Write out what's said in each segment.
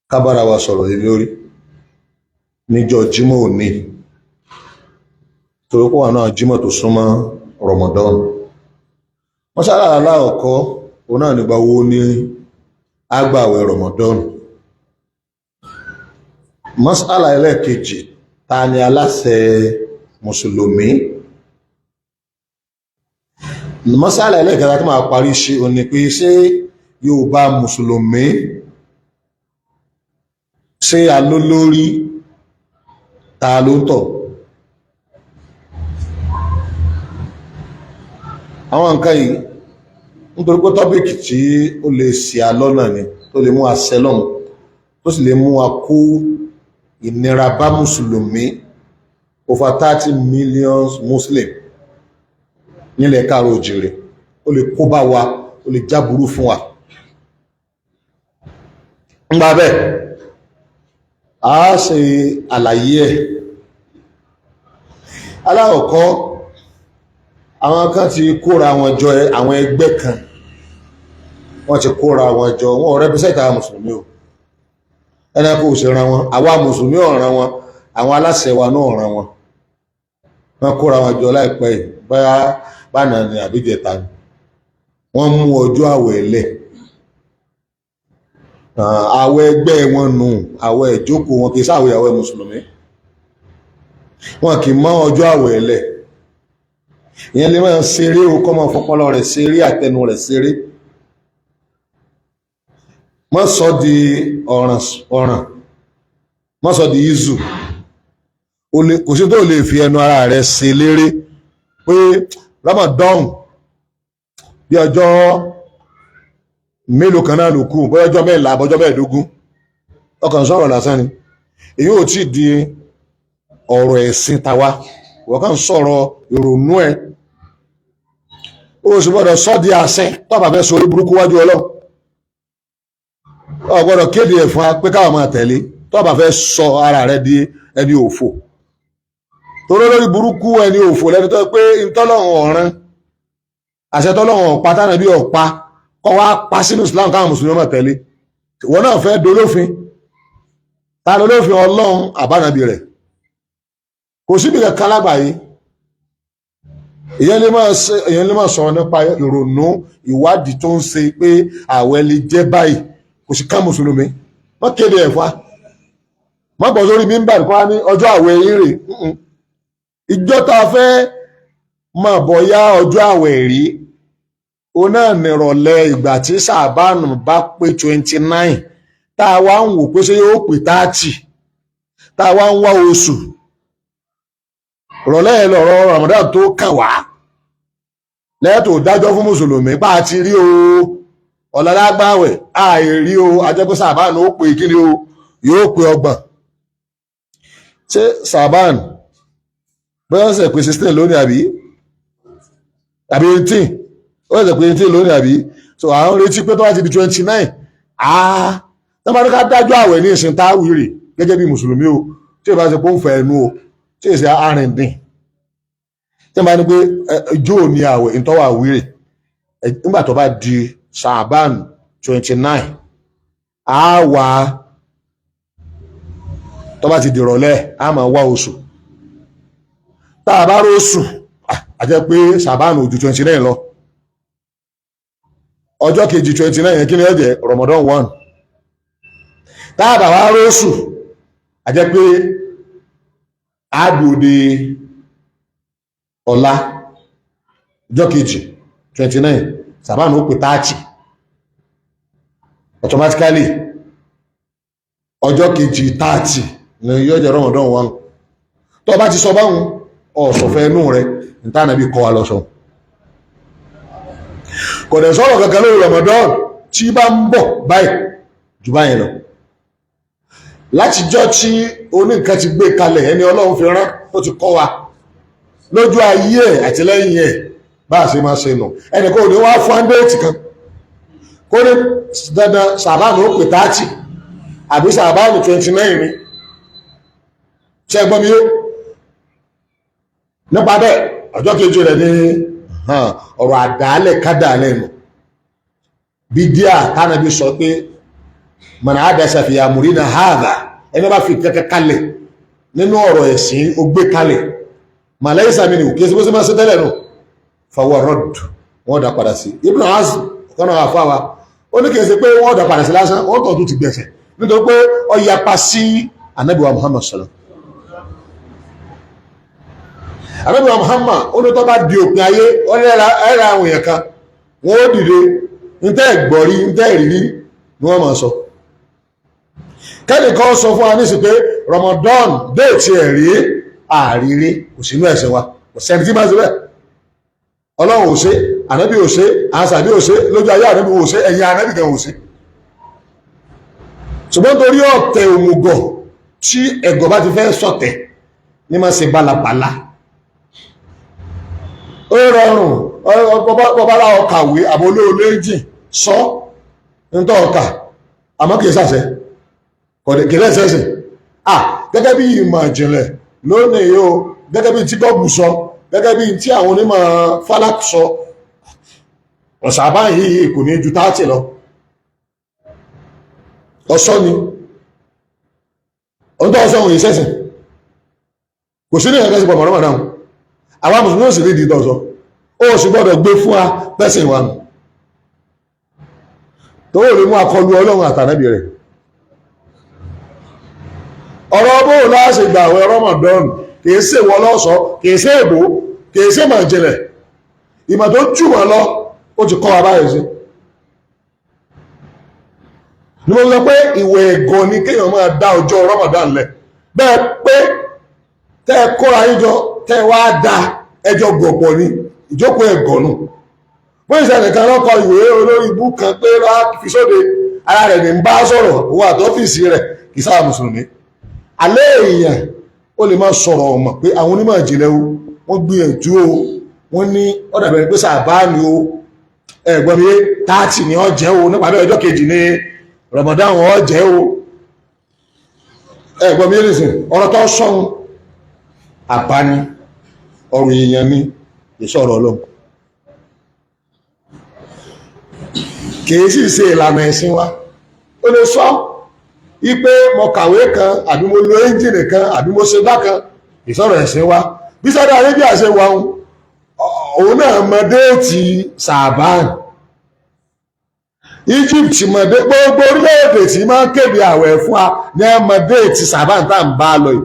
Ká bára wa sọ̀rọ̀ lé lórí níjọ́ Jímọ̀ òní, torí pé wà náà Jímọ̀ tó súnmọ́ Ramadan. Mọ́sálà aláàkọ́ òun náà nígbà wo ni agbàwẹ̀ Ramadan. Mọ́sálà ẹlẹ́ẹ̀kejì, ta ni aláṣẹ mùsùlùmí? Mọ́sálà ẹlẹ́ẹ̀kẹta tó máa parí sí òun ni pé ṣé Yorùbá mùsùlùmí, ṣé alólórí, ta ló ń tọ̀? Àwọn nǹkan yìí, nítorí pé tọ́pìkì tí ó lè ṣì alọ́nà ni, tó lè mú àṣẹ lọ́hùn, tó sì lè mú wa kó ìnira bá mùsùlùmí, over 30 million Muslim nílẹ̀ káàrọ̀ òjìrè, ó lè kó bá wa, ó lè jáburú fún wa. Ńgbà bẹ́ẹ̀ a ṣe àlàyé ẹ̀. Alákọ̀ọ́kọ́, àwọn kan ti kóra wọn jọ, àwọn ẹgbẹ́ kan wọ́n ti kóra wọn jọ, wọn ò represent àwọn mùsùlùmí o. Ẹni kò sì ran wọn, àwa mùsùlùmí ò ràn wọn, àwọn aláṣẹ wa náà ràn wọn. Wọ́n kóra wọn jọ láìpẹ́ yìí, báyá bánà ni àbíjẹta ni, wọ́n mú ọjọ́ àwẹ̀ lẹ̀. Àwẹ̀ ẹgbẹ́ wọn nù, àwẹ̀ ìjókòó wọn, kì í sáwẹ̀ àwẹ̀ mùsùlùmí. Wọn kì í mọ́ ọjọ́ àwẹ̀ lẹ̀. Ìyẹn lè máa ṣeré o, kọ́ máa fọpọlọ rẹ̀ ṣeré, àtẹnu rẹ̀ ṣeré, má sọ di ọ̀ràn ọ̀ràn, má sọ di izu. Kò sí tó lè fi ẹnu ara rẹ̀ ṣe léré pé Ramadan bí ọjọ́ mélòó kan náà ló kù, bóyá ọjọ́ mẹ́la, àbọ̀jọ́ 15, ọkàn sọ̀rọ̀ lásán ni. Èyí ò tí ì di ọ̀rọ̀ ẹ̀sìn tàwa. Wọ́n kàn sọ̀rọ̀ ìrònú ẹ̀, ó sì gbọ́dọ̀ sọ di àṣẹ. Tó bá fẹ́ sọ orí burúkú wájú Ọlọ́run, ó gbọ́dọ̀ kéde ẹ̀ fún wa pé káwọn máa tẹ̀lé. Tó bá fẹ́ sọ ara rẹ di ẹni òfò, torí lórí burúkú, ẹni òfò lẹ́ni tó pé ntọ́lọ́run ọ̀ràn, àṣẹ tọ́lọ́run ọ̀pá, tánà bí ọ̀pá kọ́ wá pa sínú Islam káwọn mùsùlùmí máa tẹ̀lé. Ìwọ náà fẹ́ dolófin? Ta lolófin, Ọlọ́run àbánàbí rẹ̀? Kò síbi kankan lágbàáyé. Èyàn lè máa sọ̀rọ̀ nípa ìrònú, ìwádìí tó ń ṣe pé àwẹ̀ lè jẹ́ báyìí, kò sí ká mùsùlùmí wọ́n kéde ẹ̀ fún wa. Má bọ̀ sórí mímbà kó wá ní ọjọ́ àwẹ̀ yín rè. Ìjọ tá a fẹ́ mọ̀ bọ́yá ọjọ́ àwẹ̀ rí o náà nìrọ̀lẹ́ ìgbà tí sàbánù bá pé 29, tá a wá ń wò pé ṣé yóò pé 30, tá a wá ń wá oṣù. Rọ̀lẹ́ ẹ̀ lọ̀rọ̀ Ramadan tó kàn wá lẹ́ẹ̀tò dájọ́ fún mùsùlùmí pa àti rí o, ọ̀làlágbàwẹ̀ àìrí o, ajẹ́pẹ́ sàbánù ó pè kí ni o, yóò pé 30. Ṣé sàbánù bóyá ọ̀sẹ̀ pé 16 lónìí àbí 18? Ó ṣẹ̀ṣẹ̀ pé 18 lónìí, àbí? So à ń retí pé tó bá ti di 29, tó bá ní ká dájọ́ àwẹ̀ ní ìsìn táwìrì gẹ́gẹ́ bí mùsùlùmí o, tí ìbá ṣe pé ó ń fẹ́ ẹnu o, tí ìṣe arìndìn, tí ìbá ní pé ijó ní àwẹ̀ ìtọ́wà wírè nígbà tó bá di Ṣàbán 29, á wà, tó bá ti dìrọ̀lẹ́, á máa wá oṣù. Tá a bá róṣù, a jẹ́ pé Ṣàbán ò ju 29 lọ. Ọjọ́ kejì 29 yẹn, kí ni ó jẹ́? Ramadan 1. Tá a bá wá róṣù, a jẹ́ pé a dòde ọ̀la, ọjọ́ kejì 29, Ṣàbán ó pé 30 automatically. Ọjọ́ kejì 30 ni yóò jẹ́ Ramadan 1. Tó bá ti sọ báhùn, ọ̀sọ̀fẹ́ inú rẹ̀ ìtànàbí kọ́ wa lọ́sọ̀. Kò dẹ̀ sọ̀rọ̀ kankan lórí Ramadan tí bá ń bọ̀ báyìí jù báyìí lọ. Látijọ́ tí oníǹkan ti gbé kalẹ̀, ẹni Ọlọ́run fi rán tó ti kọ́ wa lójú ayé ẹ̀ àti lẹ́yìn ẹ̀ bá a ṣe máa ṣe nù. Ẹnì kan ò ní wá fún ándéètì kan kó ní dandan sàbáàmù ó pè 30 àbí sàbáàmù 29 ni. Ṣe gbọ́n mi yé? Nípa bẹ́ẹ̀, ọjọ́ kejì rẹ̀ ní ọ̀rọ̀ àdálẹ̀ kádàálẹ̀ nù bídíà tánàbí sọ pé Man adasa fi amrina hadha, ẹni bá fi kẹ́kẹ́ kalẹ̀ nínú ọ̀rọ̀ ẹ̀sìn, ó gbé kalẹ̀, ma laysa minhu, kí ẹsẹ̀ bó ṣe máa ṣe tẹ́lẹ̀ nù, fahuwa radd, wọ́n dá padà sí. Ibn Hazm ọ̀kan náà àfáwa, ó ní kìí ṣe pé wọ́n dá padà sí lásán, wọ́n tọ̀ tó ti gbẹ̀sẹ̀ nítorí pé ó yapa sí Ànábì wa Muhammad sallam. Ànábì wa Muhammad ó ní tó bá di òpin ayé, ó ní ẹ̀rọ àwọn èèyàn kan wọ́n ó dìde, ntẹ́ ẹ̀gbọ́rí ntẹ́ ìrírí ni wọ́n máa sọ. Kẹ́nìkan sọ fún wa nísì pé Ramadan déètì ẹ̀rí àrírí kò sínú ẹ̀sìn wa, kò sẹ́ni tí máa ṣe bẹ́ẹ̀. Ọlọ́run ò ṣe, Ànábì ò ṣe, àṣàbí ò ṣe, lójú ayé Ànábì ò ṣe, ẹ̀yìn Ànábì gan ò ṣe. Ṣùgbọ́n torí ọ̀tẹ̀ òmùgọ̀, tí ẹ̀gọ̀ bá ti fẹ́ sọ̀tẹ̀ ní máa ṣe bálabàlá. Ó rọrùn bọ́bá ọkàwé àbólóòlé jìn sọ nítọ́ ọkà, àmọ́ kìí sàṣẹ kìí lẹ́sẹ̀sìn. Ah, gẹ́gẹ́ bí ìmọ̀ ìjìnlẹ̀ lónìí o, gẹ́gẹ́ bí tí gọ́ọ̀bù sọ, gẹ́gẹ́ bí tí àwọn onímọ̀ falak sọ, ọ̀sàbá yìí kò ní ju 30 lọ. Ọ̀sọ́ ni ọ̀n tó ọ̀sọ́ òun ìṣẹ́sìn kò sí ní ẹ̀kẹ́ sí pọ̀mọ̀ rọ́mọ̀dá. Àwọn mùsùlùmí ò sì ní ìdí ọ̀sọ́, ó sì gbọ́dọ̀ gbé fún wa pẹ́sìn wa nù tó lè mú akọlù Ọlọ́run àtànẹ́bì rẹ̀. Ọ̀rọ̀ bóò láṣẹ gbààwẹ̀ Ramadan kìí ṣe wọ lọ́sọ, kìí ṣe èbó, kìí ṣe mọ̀ ìjìnlẹ̀. Ìmọ̀ tó jù wọ́n lọ ó ti kọ́ wa báyìí sí ni mo sọ pé ìwẹ̀ ẹ̀gọ́ ni kéèyàn máa dá ọjọ́ Ramadan lẹ̀ bẹ́ẹ̀, pé tẹ́ ẹ kóra yín jọ, tẹ́ ẹ wá da ẹjọ́ gọ̀pọ̀ ni ìjókòó ẹ̀gọ́ nù. Bóyá ìṣẹ̀lẹ̀ kan lọ́kọ ìwé olórí ibú kan pé fi sóde, ara rẹ̀ ní ń bá sọ̀rọ̀, òun àtọ́fíìsì rẹ̀, kì í sáà mùsùlùmí. Alẹ́ èèyàn ó lè máa sọ̀rọ̀ ọmọ pé àwọn onímọ̀ ìjìnlẹ̀ o, wọ́n gbìyànjú o, wọ́n ní ọ̀dàbẹ̀rẹ̀ pé sàbáàní o, ẹ̀gbọ́n mi, 30 ni ó jẹ́ o, nípa bẹ́ẹ̀ ọjọ́ kejì ní Ramadan ó jẹ́ o. Ẹ̀gbọ́n mi nìsín, ọ̀rọ̀ tó sọ̀run àbáni ọ̀rọ̀ èèyàn ni, ìsọ̀rọ̀ Ọlọ́run kìí sì ṣe ìlànà ẹ̀sìn wa. Ó lè sọ wípé mo kàwé kan, àbí mo lo ẹ́ńjìnì kan, àbí mo ṣe bákan, ìsọ̀rọ̀ ẹ̀sìn wa. Bí Saudi Arabia ṣe wà, òun náà mọ déètì sàbán. Egypt mọ dé, gbogbo orílẹ̀-èdè tí máa ń kéde àwẹ̀ fún wa ní ẹ mọ déètì sàbán tá à ń bá lọ yìí.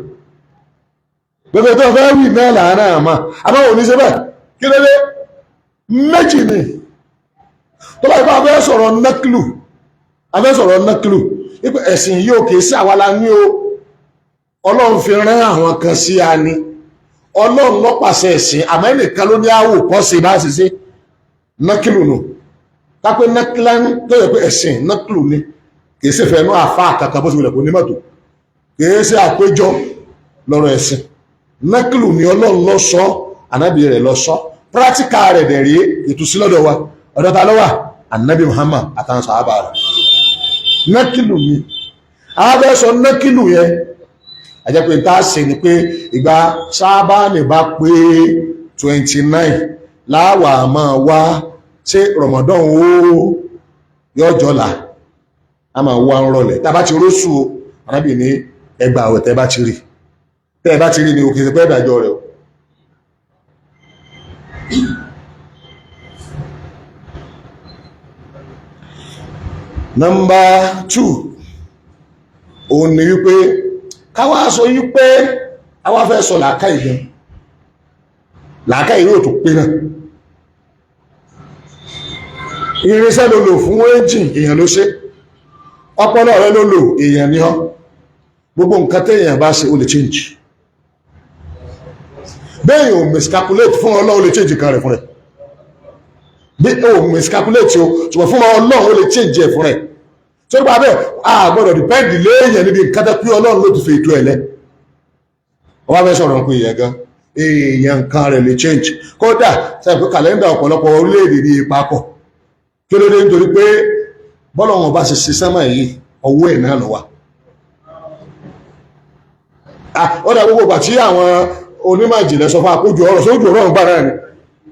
Gbogbo tó fẹ́ wì náà làánà àmà àbáwọn oníṣẹ́ bẹ́ẹ̀. Kí ló dé? Méjì ni tó bá ipá afẹ́ sọ̀rọ̀ náklù, afẹ́ sọ̀rọ̀ náklù ipò ẹ̀sìn yóò kìí sí àwa la ní o. Ọlọ́run fi rán àwọn kan sí a ní Ọlọ́run ló pàṣẹ ẹ̀sìn, àmọ́ ẹnìkan ló ní àwò kọ́ sí bá ṣe ṣe náklù nù. Kápẹ́ náklá tó yẹ pé ẹ̀sìn náklù ni, kìí ṣe fẹ́nu àfa àkàkà bó ṣe wulẹ̀ kó ní mọ́tò, kìí ṣe àpéjọ lọ́rọ̀ ẹ̀sìn. Náklù ni, Ọlọ́run ló sọ, ànábì rẹ̀ ló sọ, pírátíkà rẹ̀ dẹ̀ rí ìtúsí lọ́dọ̀ wa. Ọ̀dọ̀ ta ló wà? Ànábì Muhammad àtàwọn sàhábà rẹ̀. Nákìlù ni àwọn fẹ́ sọ. Nákìlù yẹn àjẹ́ pé tá a ṣe ni pé ìgbà sábàánì bá pé 29 láwà máa wá ṣé Ramadan ó yọjọ́là, a máa wá ń rọlẹ̀ tá a bá ti róṣù o. Ànábì ní ẹgbàá àwẹ̀ tẹ́ bá ti rí, tẹ́ bá ti rí ni òkè pẹ́ ìdájọ́ rẹ̀ o. Nọ́mbà 2, òun ni wípé káwá sọ wípé àwa fẹ́ sọ làákàyè gan, làákàyè yóò tó pé náà. Irinṣẹ́ ló lò fún ẹ́ńjìn, èèyàn ló ṣe. Ọpọlọ rẹ ló lò, èèyàn ní ọ. Gbogbo nǹkan téèyàn bá ṣe, ó lè change. Bẹ́ẹ̀ ò miscalculate fún Ọlọ́run, ó lè change kan rẹ̀ fún rẹ̀. Bí o miscalculate o, ṣùgbọ́n fún Ọlọ́run, ó lè change ẹ̀ fún rẹ̀. Tó nípa bẹ́ẹ̀, a gbọ́dọ̀ depend léèyàn níbi nǹkan tẹ́ pé Ọlọ́run ló ti fi ètò ẹ̀ lẹ̀. Wọ́n bá fẹ́ sọ̀rọ̀ pé èèyàn gan, èèyàn nǹkan rẹ̀ lè change. Kódà sẹ́yìn pé kàlẹ́ndà ọ̀pọ̀lọpọ̀ orílẹ̀-èdè ní ipa pọ̀. Kí ló dé? Nítorí pé bọ́lọ̀ wọn bá ṣe ṣe sánmà yìí, ọwọ́ ẹ̀ náà ló wà. Ó dà, gbogbo ìgbà tí àwọn onímọ̀ ìjìnlẹ̀ sọ fún àkójọ ọ̀rọ̀ sójú ọ̀rọ̀ ń gbà náà ni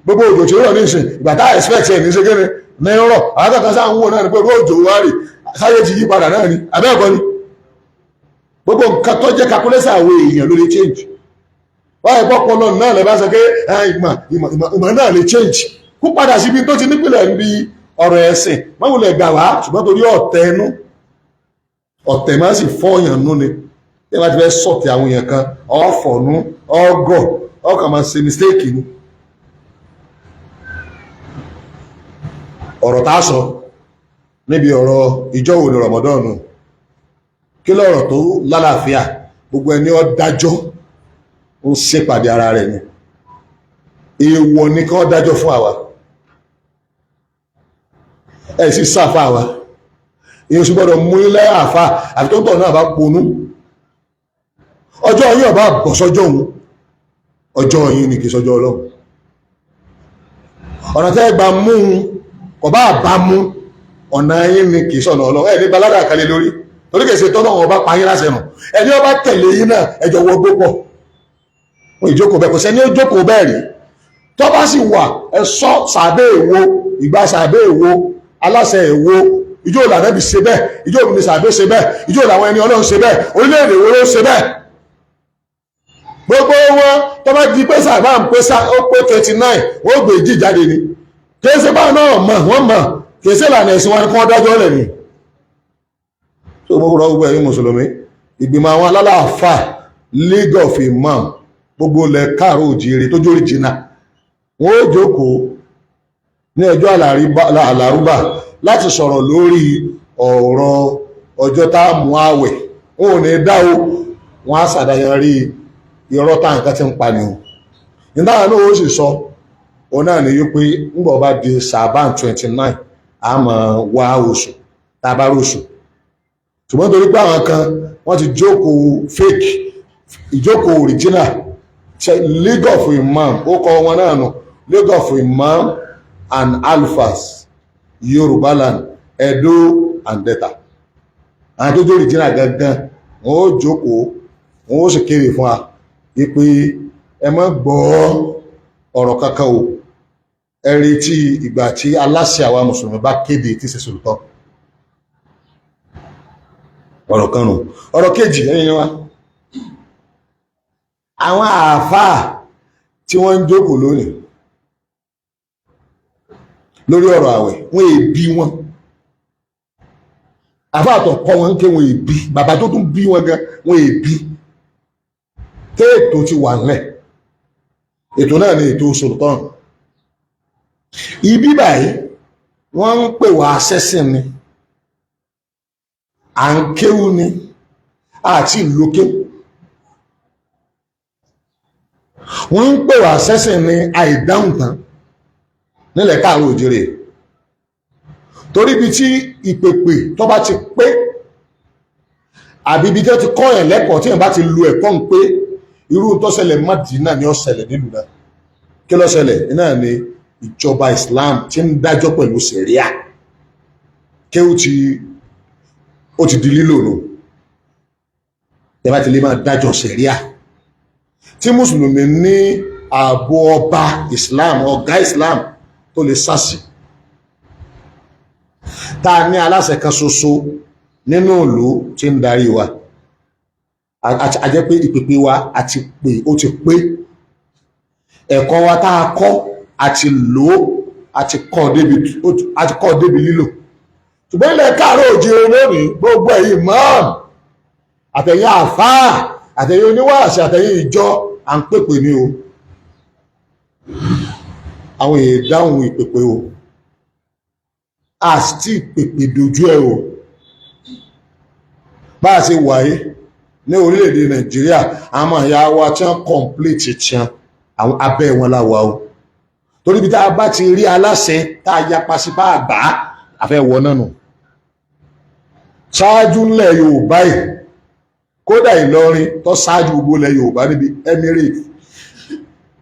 gbogbo òjò tí ó rọ̀ ní ìsìn, ìgbà tá expect ẹ̀ ní ṣe kéde ní rọ̀. Àwọn kankan sáà ń wò náà ni pé òjò wá rè. Sáyé ti yí padà náà ni, abẹ́ẹ̀kọ́ ni? Gbogbo nǹkan tó jẹ́ calculation àwọn èèyàn ló lè change. Báyìí pọ́pọ́lọ́ náà lè bá sọ pé ìmọ̀ ìmọ̀ ìmọ̀ náà lè change, kó padà síbi tó ti nípìnlẹ̀ ń bi ọ̀rọ̀ ẹ̀sìn mọ́wùlẹ̀ gbà wá. Ṣùgbọ́n torí ọ̀tẹ̀ ẹnu, ọ̀tẹ̀ máa sì fọ́ọ̀yàn nú ni. Tí wọ́n ti fẹ́ sọ̀tẹ̀ àwọn èèyàn kan, ọ̀fọ̀nú ọgọ̀ ọkàn máa ṣe mistake ni. Ọ̀rọ̀ tá a sọ níbi ọ̀rọ̀ ìjọ wo ni Ramadan nù, kí lọ̀rọ̀ tó lálàáfíà? Gbogbo ẹni ó dájọ́ ń ṣèpàdé ara rẹ̀ ni. Èèwọ̀ ni kí wọ́n dájọ́ fún àwa, ẹ̀ sì sáfà wa. Èèyàn sì gbọ́dọ̀ mú ilé àfà àfi tó ń tọ̀ náà bá ponú. Ọjọ́ yín ọba bọ̀ sọ́jọ́ òun, ọjọ́ yín ni, kì í sọ́jọ́ Ọlọ́run. Ọ̀nà tẹ́ gbà mú un kò bá bá mú, ọ̀nà yín ni, kì í sọ̀nà Ọlọ́run. Ẹ̀ ní balada kalẹ̀ lórí, torí kìí ṣe tọ́nà ọba pa yín láṣẹ nù. Ẹni ọba tẹ̀lé yín náà, ẹjọ́ wọ gbó pọ̀ wọn ìjókòó bẹ́ẹ̀, kò sẹ́ni ó jókòó bẹ́ẹ̀ rí. Tó bá sì wà, ẹ sọ sàbẹ̀ èwo, ìgbà sàbẹ̀ èwo, aláṣẹ èwo, ìjọ lànàbì ṣe bẹ́ẹ̀, ìjọ òmìnir sàbẹ̀ ṣe bẹ́ẹ̀, ìjọ làwọn ẹni Ọlọ́run ṣe bẹ́ẹ̀, orílẹ̀-èdè wo ló ṣe bẹ́ẹ̀? Gbogbo wọn tó bá di pé sàbá ń pé ó pé 29, wọ́n gbé ìjì jáde ni. Kìí ṣe báwọn náà mọ̀, wọ́n mọ̀ kìí ṣe ìlànà ẹ̀sìn wọn ni kí wọ́n dájọ́ lẹ̀ ni. Tó mo rọ gbogbo ẹ̀yin mùsùlùmí, ìgbìmọ̀ àwọn alálàáfà, League of Imam, gbogbo ilẹ̀ káàró òjìire tó jórí jìnnà, wọ́n ó jókòó ní ọjọ́ àlàrúbà láti sọ̀rọ̀ lórí ọ̀rọ̀ ọjọ́ tá a mú àwẹ̀. Wọn ò ní dá o, wọn á ṣàdáyanrí irọ́ tá nǹkan ti ń pa ni o. Nígbà náà ó sì sọ òun náà ní wípé ńgbọ̀ bá di Ṣàbán 29, a máa wá oṣù tá a bá róṣù. Ṣùgbọ́n torí pé àwọn kan wọ́n ti jókòó fake, ìjókòó original League of Imam, ó kọ wọn náà nù, League of Imam and Alfas, Yorùbá land, Edo and Delta, àwọn tó jó original gangan, wọn ó jókòó, wọn ó sì kéde fún wa wípé ẹ má gbọ́ ọ̀rọ̀ kankan o, ẹ retí ìgbà tí aláṣẹ àwa mùsùlùmí bá kéde tí ṣe sòlùtọ́. Ọ̀rọ̀ kan nù. Ọ̀rọ̀ kejì, ẹ̀yin wa, àwọn àáfàá tí wọ́n ń jókòó lónìí lórí ọ̀rọ̀ àwẹ̀, wọ́n èbí wọn. Àáfàá tó kọ́ wọn ń ké, wọn èbí bàbá tó tún bí wọn gan, wọn èbí. Téètò ti wà ńlẹ̀, ètò náà ni ètò sultan. Ibi báyìí wọ́n ń pè wá sẹ́sìn ni, à ń kéwú ni, àti ìlú kéwú. Wọ́n ń pè wá sẹ́sìn ni, àìdáhùn tán nílẹ̀ káàró òjèrè. Torí ibi tí ìpèpè tó bá ti pé, àbí ibi tí wọ́n ti kọ́ ẹ̀ lẹ́kọ̀ọ́, tí èèyàn bá ti lu ẹ̀kọ́ ń pé, irú tó ṣẹlẹ̀ Mádínà ni ó ṣẹlẹ̀ nílùú náà. Kí ló ṣẹlẹ̀ náà ni ìjọba Islam tí ń dájọ́ pẹ̀lú sẹ̀ríà. Kéwú ti ó ti di lílò nù. Ẹ bá ti lè máa dájọ́ sẹ̀ríà tí mùsùlùmí ní ààbò ọba Islam, ọ̀gá Islam tó lè sásì, tá a ní aláṣẹ kan ṣoṣo nínú ìlú tí ń darí wa, a jẹ́ pé ìpèpè wa àti pé ó ti pé, ẹ̀kọ́ wa tá a kọ́ àti lò ó, àti kọ́ débi lílò. Ṣùgbọ́n ilẹ̀ káàárọ̀ òjìire lónìí, gbogbo ẹ̀yin imam, àtẹ̀yin àfáà, àtẹ̀yin oníwàásí, àtẹ̀yin ìjọ, à ń pèpè ní o. Àwọn èèyàn dáhùn ìpèpè o, a sì tí ìpèpè dojú ẹ o. Bá a ṣe wáyé ní orílẹ̀-èdè Nàìjíríà, àwọn ìyá wa tí wọ́n complete tiẹ̀, àwọn abẹ́ wọn láwa o. Torí bí tá a bá ti rí aláṣẹ tá a yapa sí bá a gbà á, àfẹ́ wọ náà nù. Ṣáájú ńlẹ̀ Yorùbá yìí, kódà Ìlọrin tó ṣáájú gbogbo ilẹ̀ Yorùbá níbi Emirate,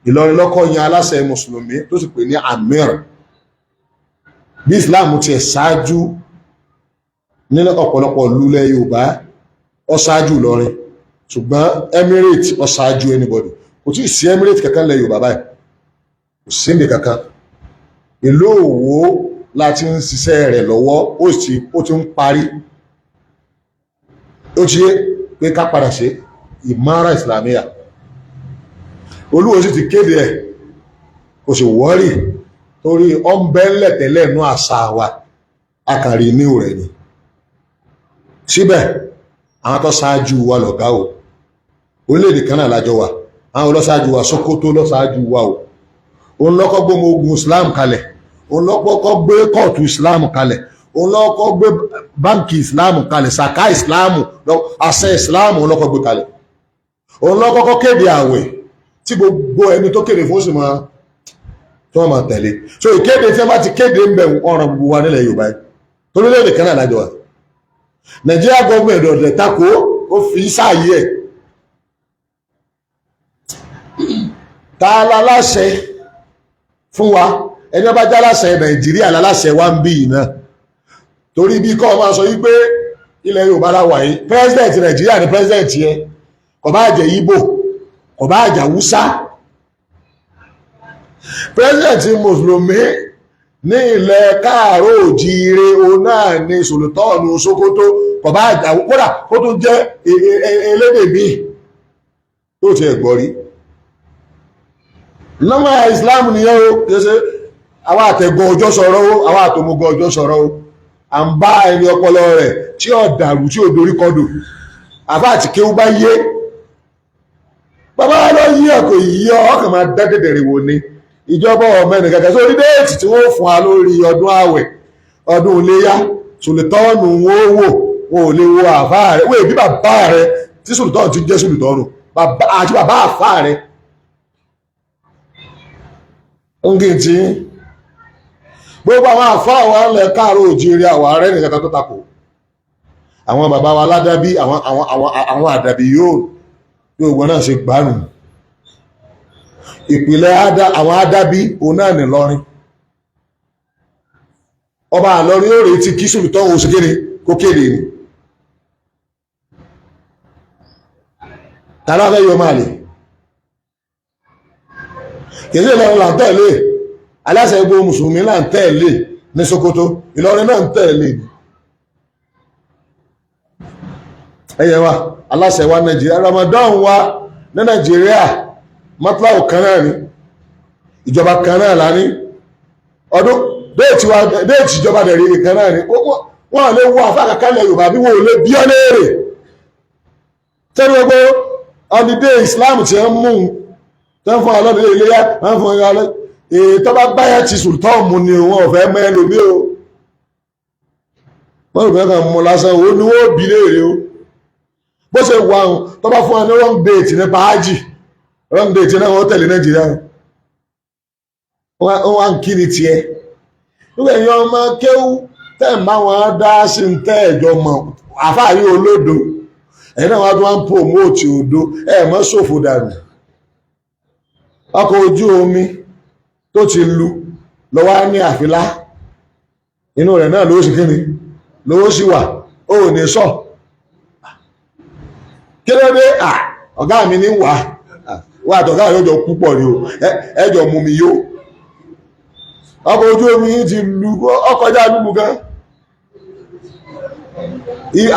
Ìlọrin lọ́kọ́ yan aláṣẹ mùsùlùmí tó sì pè ní Amir. Bí Islam tiẹ̀ ṣáájú nínú ọ̀pọ̀lọpọ̀ lulẹ̀ Yorùbá, ó ṣáájú Ìlọrin, ṣùgbọ́n Emirate ó ṣáájú anybody. Kò tí ì sí Emirate kankan lẹ̀ Yorùbá báyìí, kò sí ní kankan. Ìlú Òwò láti ń ṣiṣẹ́ rẹ̀ lọ́wọ́, ó sì ó ti ń parí. Ó ti yé pé ká padà ṣe ìmára ìsìlámíyà. Olúwo sì ti kéde ẹ̀, kò sì wọ́rì torí ọ̀nbẹ́ńlẹ̀ tẹ́lẹ̀ nú àṣà wa, akàrí ní rẹ̀ ni. Síbẹ̀ àwọn tó ṣáájú wa lọ̀gá o, orílẹ̀-èdè kan náà lájọ wa. Àwọn olóṣáájú wa, Sókótó lọ́ṣáájú wa o. Òun lọ́kọ́ gbé ọmọ ogun Islam kalẹ̀, òun lọ́kọ́ gbé kóòtù Islam kalẹ̀, òun lọ́kọ́ gbé báńkì Islam kalẹ̀, sàká Islam, àṣẹ Islam òun lọ́kọ́ gbé kalẹ̀, òun lọ́kọ́kọ́ kéde àwẹ̀ tí gbogbo ẹni tó kéde fún sì máa tí wọ́n máa tẹ̀lé. So ìkéde tí wọ́n bá ti kéde ń bẹ̀, ọ̀ràn gbogbo wa nílẹ̀ Yorùbá yìí, torílẹ̀-èdè kan náà lájọ wa. Nàìjíríà gọ́ọ̀mẹ̀ntì ọ̀dẹ̀ tako, ó fi sáàyè ẹ̀. Ta láláṣẹ fún wa? Ẹni ọba jáláṣẹ Nàìjíríà láláṣẹ wa ń bí yìí náà, torí bí kọ́ máa sọ wípé ilẹ̀ Yorùbá la wà yìí, president Nàìjíríà ni president yẹ, kò bá jẹ́ Ìgbò, kò bá jẹ́ Haúsá. President mùsùlùmí ní ilẹ̀ káàró òjíire, òun náà ni Sùlùtọ́ọ̀nù Sókótó, kò bá jà kódà kó tún jẹ́ elédè míì tó ti ẹ̀gbọ́ rí. Lọ́mọ Islam nìyẹn o. Kìí ṣe àwọn àtẹ̀gùn ọjọ́ sọ̀rọ̀ o, àwọn àtòmùgọ̀ ọjọ́ sọ̀rọ̀ o. À ń bá ẹni ọpọlọ rẹ̀ tí ò dàrú, tí ò dorí kodò, àbá àti kéwú bá yé bàbá lọ yí ọkọ̀ yí ọ ọkàn máa dá dẹ̀dẹ̀rẹ̀ wò ni. Ìjọba ọmọ ẹnì kankan sórí déètì tí wọ́n fún wa lórí ọdún àwẹ̀, ọdún iléyá, sùlùtọ́ọ̀nù wọn ó wò, wọn ò lè wo àfáà rẹ̀ wọ́n èbí bàbá rẹ̀ tí sùlùtọ́ọ̀nù ti jẹ́ sùlùtọ́ọ̀nù àti bàbá àfáà rẹ̀ ń kí n tí gbogbo àwọn àfáà wa ń lẹ káàró òjìrì àwọn ààrẹ nìkan kan tó takò àwọn bàbá wa ládàbí, àwọn àdàbí yóò yóò gbọ́n náà ṣe gbárùn ìpìlẹ̀ àwọn àdàbí òun náà ní lọrin. Ọba àlọrin ó retí kí sùlùtọ́ òun ṣe kéde kó kéde ni tàbí afẹ́ yọ máa lè kìí ṣe Ìlọrin là ń tẹ̀lé, aláṣẹ gbogbo mùsùlùmí là ń tẹ̀lé ní Sokoto, Ìlọrin náà ń tẹ̀lé. Ẹyẹ wa aláṣẹ wa Nàìjíríà, Ramadan wa ní Nàìjíríà mọ́tíláwò kan náà ni, ìjọba kan náà la ní, ọdún déètì ìjọba dẹ̀rí kan náà ni. Wọ́n lè wọ àfáàkàkálẹ̀ Yorùbá bí wọ́n ò lè bí ọ́ léèrè tẹ́lẹ̀ gbogbo ọdídé Islam tí ń mú tẹ́ ń fún ọlọ́dún iléyá, wọ́n fún ọlọ́dún ètò bá báyà ti sultan mú ni wọn ò fẹ́ mẹ́lòmí o. Wọ́n rò fẹ́ kàn mú lásán o ní wọ́n bí léèrè o. Bó ṣe wà ń tó bá fún wa ní wrong date nípa ájì, wrong date náà wọ́n tẹ̀lé Nàìjíríà, wọ́n wá ń kí ni tiẹ̀ nígbà yẹn. Ọmọ kéwú tẹ́ ń bá wọn dá sí ń tẹ́ ẹ̀jọ̀ mọ̀ àfáàyè olódo, ẹ̀yin náà wọ́n tún wá ń promote odò ẹ̀ mọ́ ṣòfò dànù. Ọkọ̀ ojú omi tó ti lu lọ́wọ́ ní àfilá inú rẹ̀ náà lówó sí kíni lówó sí wà ó ní sọ kí ló dé. Ọ̀gá mi ní wà wà àtọ̀gá rẹ̀ jọ púpọ̀ ni o, ẹjọ́ mú mi yó. Ọkọ̀ ojú omi ti lu ọkọjá lúlu gan,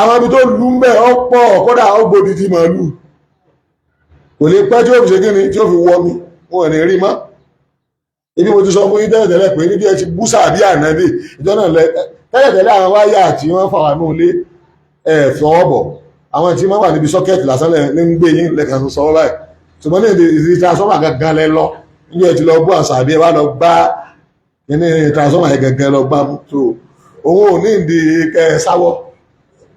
àwọn ibi tó lu ń bẹ̀ ọ̀pọ̀, kódà ó gbòdì ti màálù, kò lè pẹ́ tí ó fi ṣe kíni tí ó fi wọ mi, wọn ò ní rí mọ́. Ibi mo ti sọ fún yín tẹ́lẹ̀tẹ́lẹ̀ pé níbi ẹ ti bú sàbí ànábì ìjọ náà lẹ tẹ́lẹ̀tẹ́lẹ̀, àwọn wáyà tí wọ́n fà wà ní ilé ẹ̀ fọwọ́ bọ̀, àwọn tí wọ́n wà níbi sọ́kẹ́ẹ̀tì lásán lẹ́ ń gbé yín lẹ́kàn sọ báyìí. Ṣùgbọ́n ní ìdí transformer gangan lẹ lọ, níbi ẹ ti lọ bú àṣà àbí ẹ wá lọ gbá ní transformer yẹn gangan lọ gbá mú. So òun ò ní ìdí kẹ sáwọ́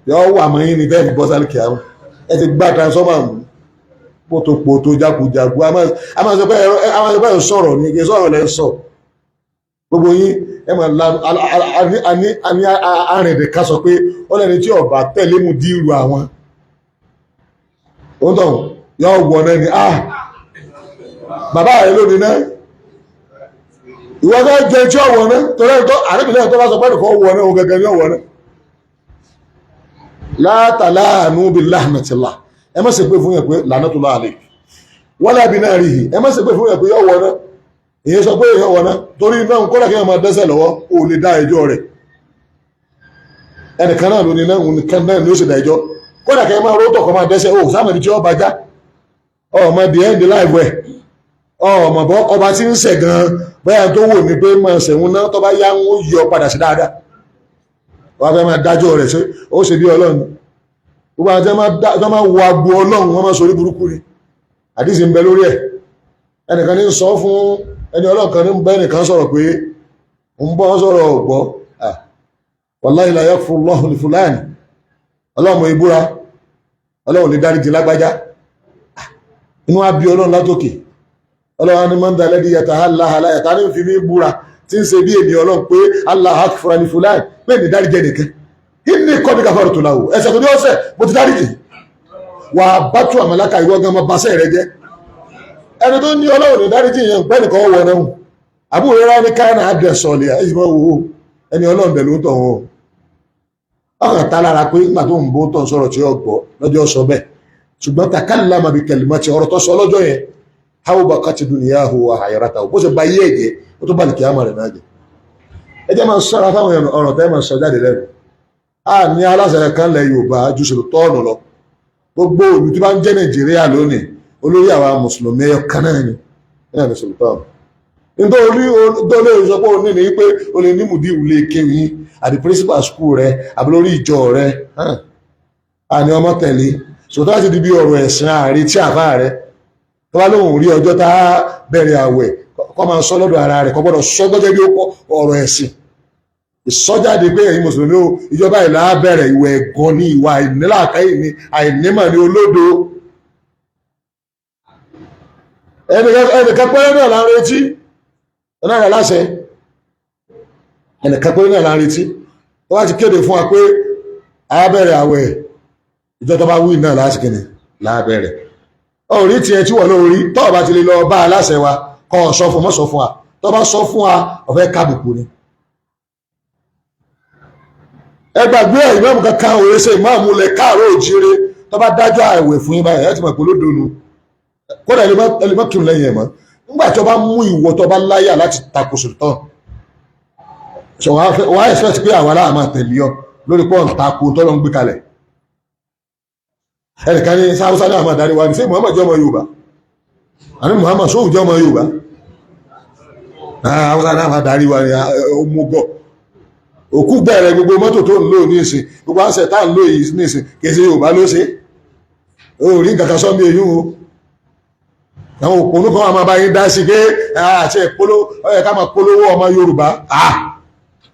yọ wà mọ́ yín ní tẹ́ẹ̀fì bọ́sálì kìá ẹ ti gbá transformer mú pótòpótò jákujàku. A máa sọ pé ẹ sọ̀rọ̀ ní kí sọ̀rọ̀ lẹ́ sọ gbogbo yín ẹ máa lanu àní arìnrìn ká sọ pé ó lẹ́ni tí ọba tẹ̀lé mu dírù àwọn ó tọ̀ yọ wọ̀ náà ni. Ah, bàbá rẹ lónìí náà ìwọ fẹ́ jẹ tí ọ̀wọ̀ náà torí ẹ̀ tó àrẹ́bìnrin tó bá sọ pé nìkan wọ̀ náà òun gẹ́gẹ́ ní ọ̀wọ̀ náà. Látàláàánú bí láhàmàtìlá, ẹ má ṣe pé fún yẹn pé la'natullah alayk wala bi narihi, ẹ má ṣe pé fún yẹn pé yọ wọ̀ náà. Èyí sọ pé èèyàn wọ̀ná torí náà ń kọ́lá kí wọ́n máa dẹ́sẹ̀ lọ́wọ́, ò lè dá ẹjọ́ rẹ̀. Ẹnìkan náà ló ní náà, nìkan náà ni ó sì dá ẹjọ́. Kọ́lá kí wọ́n máa rótọ̀ kọ́ máa dẹ́sẹ̀, ó sáàmù ibi tí ó bá já ọmọ the end life ẹ̀ ọmọ bọ́ ọba tí ń ṣẹ̀ gan bóyá tó wò ní pé máa ṣẹ̀wọ̀n náà, tó bá yá ń yọ padà sí dáadáa. Wọ́n fẹ́ máa dájọ́ rẹ̀, ṣe ó ṣe bí Ọlọ́run? Gbogbo àwọn tí wọ́n máa wọ agbo Ọlọ́run, wọ́n máa sọ orí burúkú ni. Àdìsí ń bẹ lórí ẹ̀. Ẹnìkan ní sọ fún ẹni Ọlọ́run kan ní bẹ́ ẹnìkan sọ̀rọ̀ pé ń bọ́ sọ̀rọ̀ ọ̀gbọ́, wallahi la yaghfirullahu li fulani, Ọlọ́run ìbúra, Ọlọ́run lè dáríjì lágbájá. Inú wa bí Ọlọ́run látòkè. Ọlọ́run ni man dha alladhi yata'allaha alayya, ta ní fi mí búra tí ń ṣe bí èmi Ọlọ́run pé Allah aghfira li fulani, pé ní dáríjì ẹnìkan? Inni qad ghafartu lahu, ẹ̀ṣẹ̀ tó ní ọ̀sẹ̀ mo ti dáríjì. Wà bá tú àmàlákà ìwọ gan mọ́ basẹ́ rẹ jẹ́. Ẹni tó ní Ọlọ́run ní dáríjì yẹn pẹ́ nìkan wọ̀ náà. Àbúrò rẹ̀ ní káyọ̀ náà abẹ sọ̀lẹ̀ ẹ̀yìn mọ́ wo ẹni Ọlọ́run bẹ̀ ló ń tọ̀ wọn. Ọkàn tá lára pé nígbà tó ń bó tọ̀ sọ̀rọ̀ tí ó gbọ́ lọ́jọ́ sọ bẹ́ẹ̀, ṣùgbọ́n takallama bi kalimati, ọ̀rọ̀ tó sọ lọ́jọ́ yẹn, hawbaqat dunyahu wa akhiratahu, bó ṣe ba yé ẹ̀jẹ̀, ó tó bá lè kíámà rẹ̀ náà jẹ́. Ẹ jẹ́ máa sọ́ra fáwọn ọ̀rọ̀ tẹ́ máa sọ jáde lẹ́nu. A ní aláṣẹ kan lẹ Yorùbá ju sòlótọ́ọ̀nù lọ. Gbogbo olú tí bá ń jẹ́ Nàìjíríà lónìí, olórí àwa mùsùlùmí ẹyọ kan náà ni náà ní sòlótọ́ọ̀nù. Nítorí tó lè sọ pé o ní ní pé o lè ní mùdíù lè kéwì àti principal school rẹ àbí lórí ìjọ rẹ, a ní ọmọ tẹ̀lé sòtọ́ láti di bí ọ̀rọ̀ ẹ̀sìn ààrẹ tí àbá rẹ tó bá lóun rí ọjọ́ tá bẹ̀rẹ̀ àwẹ̀, kọ́ máa sọ lọ́dọ̀ ara rẹ̀, kọ́ gbọ́dọ̀ sọ gẹ́gẹ́ bí ọ̀rọ̀ ẹ̀sìn ìsọjáde pé ẹ̀yin mùsùlùmí o, ìjọba ìlà bẹ̀rẹ̀. Ìwẹ̀ ẹ̀gàn ní ìwà àìnílàákàyè ní àìnímọ̀ ní olódo. Ẹnìkan pẹ́rẹ́ náà là ń retí náà láṣẹ. Ẹnìkan pẹ́rẹ́ náà là ń retí. Tó bá ti kéde fún wa pé a bẹ̀rẹ̀ àwẹ̀, ìjọ tó bá wí náà lásìkò ní lábẹ̀rẹ̀. Orí tiẹ̀ tí wọ́n lórí tọ́ọ̀ bá ti lè lọ bá aláṣẹ wa kọ́ ọ sọ fún mọ́ sọ fún wa. Tó bá sọ fún wa, ọ̀fẹ́ kábùkù ni. Ẹ gbàgbé ẹ̀, ìmáàmù kankan òye ṣe ìmáàmù lẹ káàárọ̀ òjíire. Tó bá dájọ́ àìwẹ̀ fún yín báyìí, ẹ ti mọ̀ pé olódo nu. Kódà ẹ lè má kírun lẹ́yìn ẹ̀ mọ́ nígbà tí wọ́n bá mú ìwọ tó bá láyà láti tako sultan. So wọ́n á expect pé àwọn aláà máa tẹ̀lé ọ lórí pọ́ǹ tako tó lọ ń gbé kalẹ̀. Ẹnìkan ní sáwúsá náà máa darí wa ní. Ṣé Muhammad jẹ́ ọmọ Yorùbá? Àní Muhammad sóhùn jẹ́ ọmọ Yorùbá? Haúsá náà máa darí wa ní ọmọgọ́ òkú bẹ̀rẹ̀. Gbogbo mọ́tò tó ń lò ní ìsìn, gbogbo àṣẹ tá ń lò yìí ní ìsìn, kìí ṣe Yorùbá ló ṣe. Ó rí nǹkan kan sọ́mi èyí o. Àwọn òpònú kan wà máa bá yín dá sí pé àti ìpolówó, ó yẹ ká máa polówó ọmọ Yorùbá.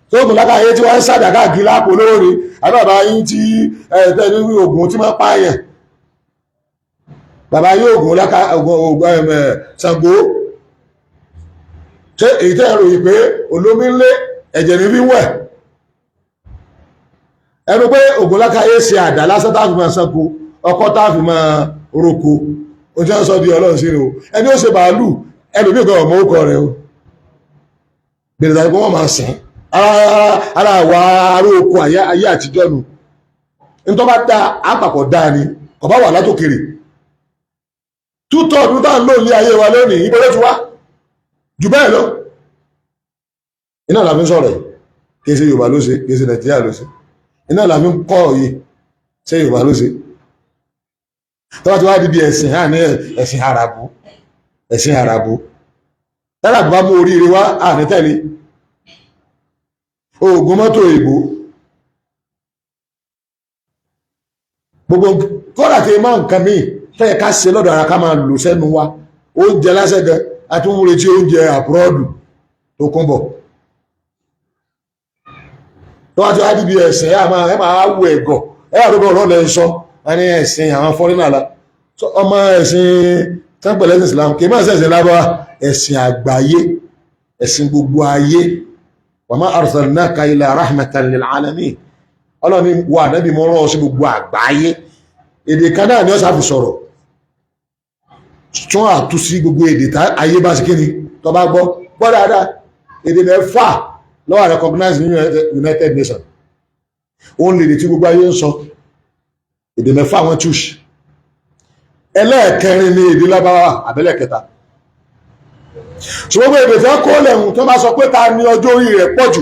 Tó kùn lákàáyé tí wọ́n ń sàdá káàkiri lápolówó ni àbí bàbá yín tí ẹ̀ẹ́dẹ́ ní oògùn tí máa pààyàn, bàbá yóò oògùn láka oògùn Ṣàngó. Ṣé èyí tẹ́ ẹ̀rọ yìí pé olómi ńlé ẹ̀jẹ̀ ní wíwẹ̀ ẹnu pé ògùn lákàáyé ṣe àdá lásán tá a fi máa sanko, ọkọ́ tá a fi máa roko, o ti ń sọ di Ọlọ́run sí ni o. Ẹni ó ṣe bàálù, ẹlòmíì kan ọmọ orúkọ rẹ o, bèrè tàbí wọ́n máa sìn ara àwa ará oko ayé àtijọ́ nu. Nítorí bá dá àpapọ̀ dáa ni kò bá wà látòkèrè. Tútọ̀ ọdún tá à ń lò ní ayé wa lónìí, ibo ló ti wá jù bẹ́ẹ̀ lọ? Iná la fi ń sọ̀rọ̀ yìí. Kì í ṣe Yorùbá ló ṣe, kì í ṣe Nàìjíríà ló ṣe. Iná la fi ń kọ́ yìí. Ṣé Yorùbá ló ṣe? Tó bá ti wá di bí ẹ̀sìn hàn ní ẹ̀sìn Àràbù, ẹ̀sìn Àràbù tẹ́lá bá mú oríire wá àní tẹ̀lé oògùn mọ́tò ìbò gbogbo. Kọ́dà tí máa nǹkan míì tẹ́yẹ ká ṣe lọ́dọ̀ ara ká máa lò sẹ́nu wa, oúnjẹ lásẹ̀ gan àti ń retí oúnjẹ àbúrọ́dù tó kún bọ̀. Tó wá ti wá di bí ẹ̀sìn, ẹ̀ máa wù ẹ̀gọ̀ ẹ̀ àdúgbò ọ̀rọ̀ lẹ́ ń sọ wọ́n ní ẹ̀sìn àwọn fọ́rínà la ọmọ ẹ̀sìn tẹ́pẹ̀lẹ́ ẹ̀sìn Islam kì í máa ṣẹ̀sìn lábọ́, ẹ̀sìn àgbáyé, ẹ̀sìn gbogbo ayé. Wa ma arsalnaka illa rahmatan lil alamin. Ọlọ́ni wà nábì mọ́ rán ọ sí gbogbo àgbáyé. Èdè kan náà ni ó sáfi sọ̀rọ̀ tún àtúnṣí gbogbo èdè tá ayé bá sí kíni tó bá gbọ́ gbọ́ dáadáa. Èdè mẹ́fà ló wà recognize ní United Nations. Òun lè dè tí gbogbo ayé ń sọ. Èdè mẹ́fà wọn túṣì, ẹlẹ́ẹ̀kẹrin ní èdè lábáwá àbẹ́lẹ̀kẹta. Ṣùgbọ́n èdè tí wọ́n kó lẹ̀hùn tó bá sọ pé ta ni ọjọ́ orí rẹ̀ pọ̀ jù,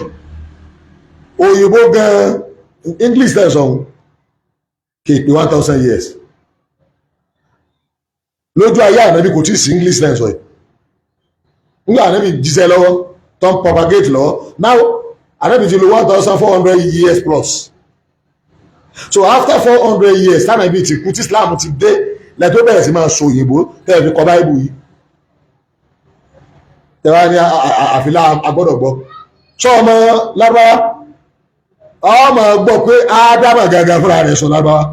òyìnbó gan, English tẹ̀ sọ̀hún kì í pé 1000 years. Lójú ayé ànábì kò tí ì sí English tẹ̀ sọ yìí. Nígbà ànábì jíṣẹ́ lọ́wọ́ tó ń propagate lọ́wọ́, now ànábì ti lo 1400 years plus. So after 400 years tánàbì ti kú, tí Islam ti dé, lẹ́tọ́ bẹ̀rẹ̀ sí máa sọ òyìnbó tẹ́lẹ̀ fi kọ báìbù yìí. Tẹ́wàá ní àfilà agbọ́dọ̀ gbọ́. Sọ ọmọ lárúbáwá, ọmọ gbọ́ pé ádámà gangan fúnra rẹ̀ sọ lárúbáwá.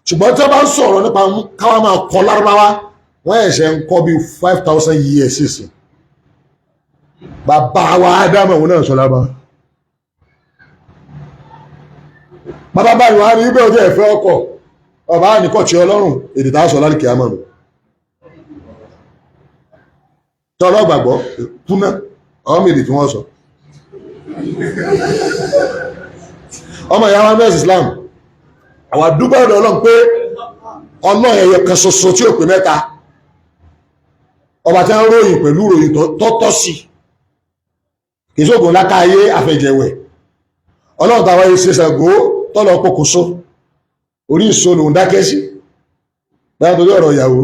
Ṣùgbọ́n tí wọ́n bá ń sọ̀rọ̀ nípa káwá máa kọ lárúbáwá, wọ́n ẹ̀ṣẹ̀ ń kọ́ bí 5000 years sísìn. Bàbá wa ádámà òun náà sọ lárúbáwá. Bàbá báyìí wọ́n á rí ibẹ̀ ojú ẹ̀fẹ́ ọkọ̀ ọba nìkọ̀ tí ọlọ́run èdè tá a sọ lálùkì àmọ́ nù. Tí ọlọ́gbàgbọ́ kúná ọmọ èdè tí wọ́n sọ. Ọmọ ìyá wa mẹ́sì Islam, àwọn àdúgbò ọ̀dọ̀ ọlọ́run pé ọlọ́run ẹyọ kan ṣoṣo tí ò pé mẹ́ta, ọba tí wọ́n ròyìn pẹ̀lú ròyìn tọ́tọ́ sí, kì í sóògùn lákàáyé àfẹ̀jẹ̀wẹ̀. Ọlọ́run tàwa yìí ṣe Ṣàngó tọ́lọ pokùnso, orí ìṣó lòun dákẹ́ sí báyà torí ọ̀rọ̀ ìyàwó.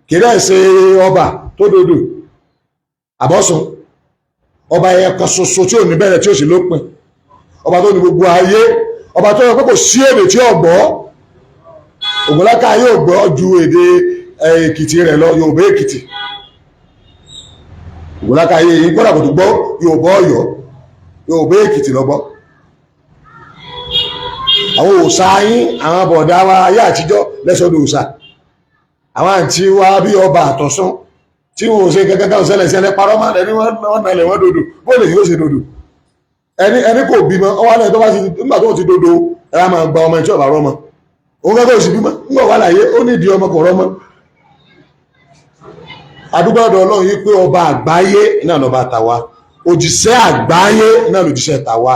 Kì í dẹ̀ ṣe ọba tó dodo àbọ̀sùn, ọba ẹyẹ kan ṣoṣo tí ò ní bẹ̀rẹ̀ tí ò sì lópin, ọba tó ní gbogbo ayé, ọba tó yẹ pé kò sí èdè tí ò gbọ́. Ògúnláka yóò gbọ́ ju èdè Èkìtì rẹ̀ lọ, Yorùbá Èkìtì. Ògúnláka yìí kódà kò tó gbọ́ Yorùbá Ọ̀yọ́, Yorùbá Èkìtì lọ gbọ́. Àwọn òòṣà yín, àwọn bọ̀dá wa ayé àtijọ́ lẹ́sọ̀dọ̀ òòṣà, àwọn àǹtí wa bí ọba àtọ̀sún tí wọn ò ṣe kankan kan ṣẹlẹ̀ ṣẹlẹ̀ parọ́ máa ẹni wọ́n nalẹ̀ wọ́n dodo bó lè yóò ṣe dodo. Ẹni ẹni kò bímọ ọwọ́ alẹ́ tó bá ti nígbà tó ti dodo ẹ á máa gba ọmọ tí ọba rọmọ òun kẹ́kọ̀ọ́ sì bímọ nígbà wà láyé ó ní ìdí ọmọ kò rọmọ. Àdúgbò ọ̀dọ̀ Ọlọ́run yìí pé ọba àgbáyé náà lọ́ba tàwa, òjíṣẹ́ àgbáyé náà lòjíṣẹ́ tàwa,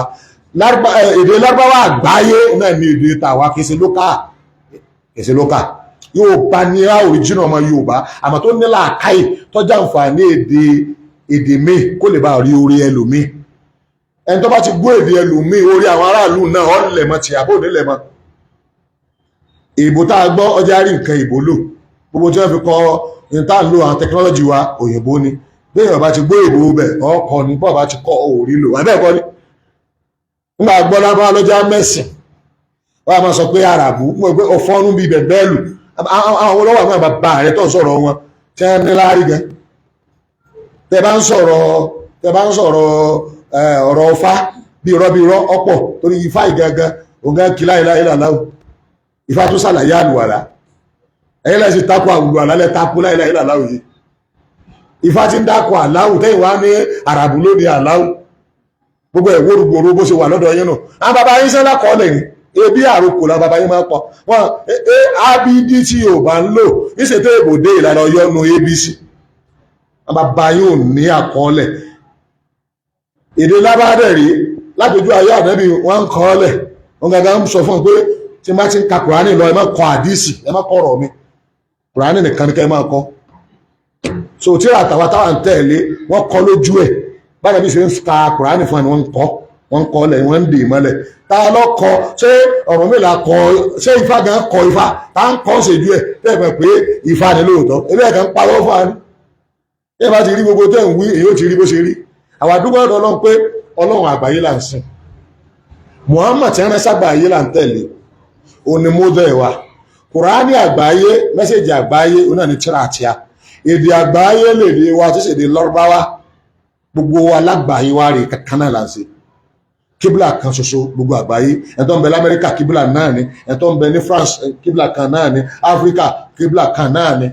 èdè lárúbáwá àgbáyé náà ní èdè tàwa, kìí ṣe lókà, kìí ṣe lókà. Yorùbá ní òrìjìnà ọmọ Yorùbá, àmọ́ tó ní làákàyè tọ́jà àǹfààní èdè èdè míì kó lè bá rí orí ẹlòmíì. Ẹni tó bá ti gbọ́ èdè ẹlòmíì, orí àwọn aráàlú náà ọ̀lẹ̀mọ́ tí àbò nílẹ̀mọ́. Ìbò tá a gbọ́ ọjà rí nǹkan ìbò lò, gbogbo tí wọ́n fi kọ́ ní tá à ń lo àwọn tẹkinọ́lọ́jì wa òyìnbó ni. Bí èèyàn bá ti gbọ́ ìbò bẹ̀ ọkọ ni, bọ́ọ̀ bá ti kọ́ òórí lò abẹ́ẹ̀kọ́ ni. Nígbà gbọ́ lábá lọ́jà mẹ́sìn, wọ́n á máa sọ pé àràbù mọ̀ pé ọ̀fọ́nú bíi bẹ̀bẹ́ẹ̀lù. Àwọn olówó àwọn bàbá rẹ̀ tó ń sọ̀rọ̀ wọn tí wọ́n ní láárí gan. Tẹ bá ń sọ̀rọ̀, tẹ bá ń sọ̀rọ̀ ọ̀rọ̀ ọfá bí irọ́ bí irọ́ ọ̀pọ̀ torí ifá ìgangan ògán kí láìláì làláwò. Ifá tó ṣàlàyé àlùwàlá, ẹ̀yìn lẹ́sìn takò àlùwàlá lẹ́ takò láìláì làláwò yìí. Ifá ti ń dákọ̀ àláwù tẹ́yìn wá ní àràbù lónìí àláwù gbogbo ẹ̀ wórugbòrò bó ṣe wà lọ́dọ̀ yín nù. Àwọn bàbá yín sẹ́lá kọ́ lẹ̀ ní ebi àròkò la bàbá yín máa pọ̀ wọn abd tí Yorùbá ń lò níṣètò èbòdè ìlànà ọyọ́nu abc. Àwọn bàbá yín ò ní àkọọ́lẹ̀ èdè lábàdẹ̀ rí látọjú ayé ànábì wọn ń kọ́ ọ́lẹ̀. Wọn gàgà ń sọ fún un pé tí n bá ti ń ka Kùránì lọ, ẹ má kọ àdísì, ẹ má kọ ọ̀rọ̀ mi, Kùránì nìkan ni kẹ́ ẹ máa kọ. So tíra àtàwọn táwọn ń tẹ̀lé wọ́n kọ́ lójú ẹ̀ báyìí bí ṣe ń ka Kùránì fún ẹni wọ́n ń kọ́, wọ́n ń kọ́ lẹ̀, wọ́n ń dè mọ́lẹ̀. Ta ló kọ? Ṣé Ọ̀rúnmìlà kọ? Ṣé Ifá gan kọ Ifá? Ta ń kọ́ ṣèjú ẹ̀ tẹ́ ẹ̀ pé Ifá ni lóòótọ́? Ebi ẹ̀ kan ń parọ́ fún wa ni. Ẹ bá ti rí gbogbo tẹ́ ń wí, èyí ó ti rí bó ṣe rí. Àwọn àdúgbò ọ̀dọ̀ Ọlọ́run pé Ọlọ́run àgbáyé là ń sìn, Muhammad tí wọ́n sábà ayé là ń tẹ̀lé, òní mọ́dọ̀ ẹ̀ wa. Kùránì àgbáyé, mẹ́sẹ̀jì àgbáyé, òun náà ní tíra àtìá. Èdè àgbáyé lèdè wa tí ṣèdè Lárúbáwá. Gbogbo wa lágbàáyé wa rè kankan náà là ń ṣe. Kíbla kan ṣoṣo gbogbo àgbáyé. Ẹ̀tọ́ ń bẹ lamẹ́ríkà, kíbla náà ni. Ẹ̀tọ́ ń bẹ ní France, kíbla kan náà ni. Áfíríkà, kíbla kan náà ni.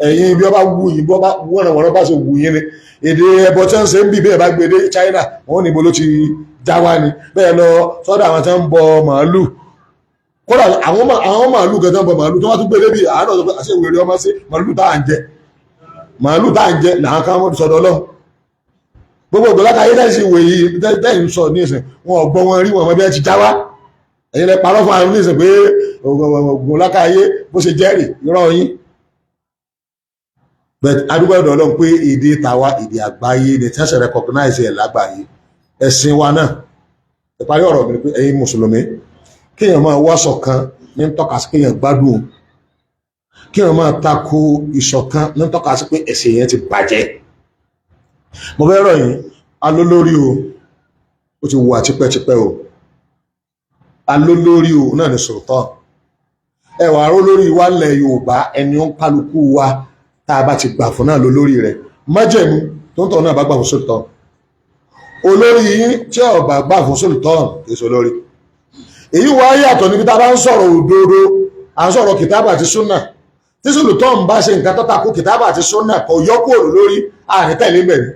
Ẹ̀yin bí wọ́n bá wù yín, bí wọ́n bá wọ́n bá ṣe wù yín ni. Èdè ẹbọ tí wọ́n ṣe ń bì bẹ́ẹ̀ bá gbé dé China, wọ́n ní ibo ló ti já wá ni. Bẹ́ẹ̀ lọ sọ́dọ̀ àwọn tí wọ́n ń bọ màálù, kódà àwọn màálù gan tí wọ́n bọ màálù tí wọ́n tún gbé débi àánú ọ̀sọ̀ pé àṣẹ ìwèrè ọmọ sí màálù tá à ń jẹ, màálù tá à ń jẹ làwọn kan wọ́n sọ̀dọ̀ lọ. Gbogbo ògbó láti ayé tẹ́sí ìwé yìí tẹ́yìn sọ ní ìsìn wọn ò gbọ́ wọn rí wọn mọ bí ẹ ti já wá. Ẹ̀yin lẹ parọ́ fún àwọn ní ìsìn pé ògùn lákàáyé bó ṣe jẹ́rìí irọ́ yín. But adúgbò ọ̀dọ̀ Ọlọ́run pé èdè tàwa, èdè àgbáyé ni, tí wọ́n ṣe recognize ẹ̀ lágbàáyé. Ẹ̀sìn wa náà, ìparí ọ̀rọ̀ mi ni pé ẹ̀yin mùsùlùmí, kéèyàn máa wá ṣọ̀kan ní tọ́ka sí kéèyàn gbádùn, kéèyàn máa tako ìṣọ̀kan ní tọ́ka sí pé ẹ̀sìn yẹn ti bàjẹ́. Mo fẹ́ rọ̀ yín, alólórí o, ó ti wà tipẹ́tipẹ́ o. Alólórí o náà ni sultan. Ẹwà arólórí wa lẹ̀ Yorùbá, ẹni ó ń kálukú wa tá a bá ti gbà fún náà lólórí rẹ̀. Májẹ̀mú tó ń tọ̀ náà bá gbà fún sultan. Olórí yín tí ó bá gbà fún sultan kì í ṣe olórí. Èyí wá yàtọ̀ níbi tá a bá ń sọ̀rọ̀ òdodo, à ń sọ̀rọ̀ kìtàbà àti súnà. Tí sultan bá ṣe nǹkan tó tako kìtàbà àti súnà, kò yọ kúrò lórí, àní tẹ̀lé bẹ̀rẹ̀.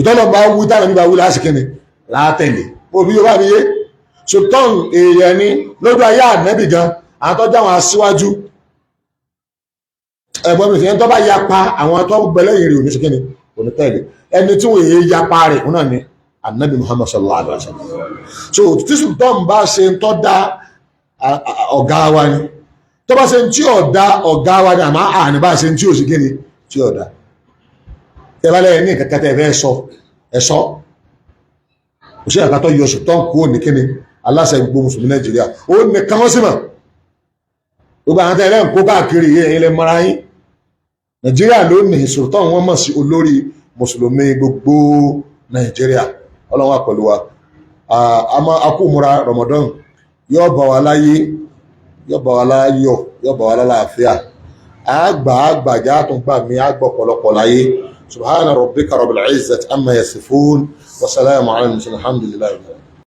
Ìtọ́lọ̀ bá wí táwọn níbà wí lásìkò ni látẹ̀lé. Mo bí yorùbá mi yé. Sultan èèyàn ni lójú ayé ànábì gan, àwọn tó jáwọn aṣíwájú ẹ̀gbọ́n mi fi ẹni tó bá yapa àwọn tó gbẹlẹ́yìn rẹ̀, òní ṣe kíni, òní tẹ̀lé. Ẹni tí wọ́n èyí yapa rẹ̀, òun náà ni ànábì Muhammad sallallahu alaihi wa sallam. So tí sultan bá ṣe ń tọ́ da, ọ̀gá wa ni. Tó bá ṣe ń tí ọ̀dá, ọ̀gá wa ni. Àmọ́ àní bá ṣe ń tí ò sí kíni, tí ọ̀dá. Tẹ́ bá lẹ́yìn ní nǹkan kẹtẹ́ fẹ́ sọ, ẹ sọ. Kò sí àkàtọ́ yọ sultan kúrò ní kíni, aláṣẹ gbogbo mùsùlùmí Nàìjíríà. Ó nìkan wọ́n sì mọ̀. Gbogbo àwọn tẹ́lẹ̀ ń kó káàkiri yìí, ẹ̀yin lè mara yín. Nàìjíríà lónìí, sultan wọ́n mọ̀ sí olórí mùsùlùmí gbogbo Nàìjíríà. Ọlọ́run wà pẹ̀lú wa. Akúmúra Ramadan, yóò bá wa láyé, yóò bá wa láyọ̀, yóò bá wa lálàáfíà. Àgbà àgbàjá tún gbà mí àgbà ọ̀pọ̀lọpọ̀ láyé. Subhana rabbika rabbil izzati amma yasifun wa salamun ala al-mursalin, alhamdulillahi.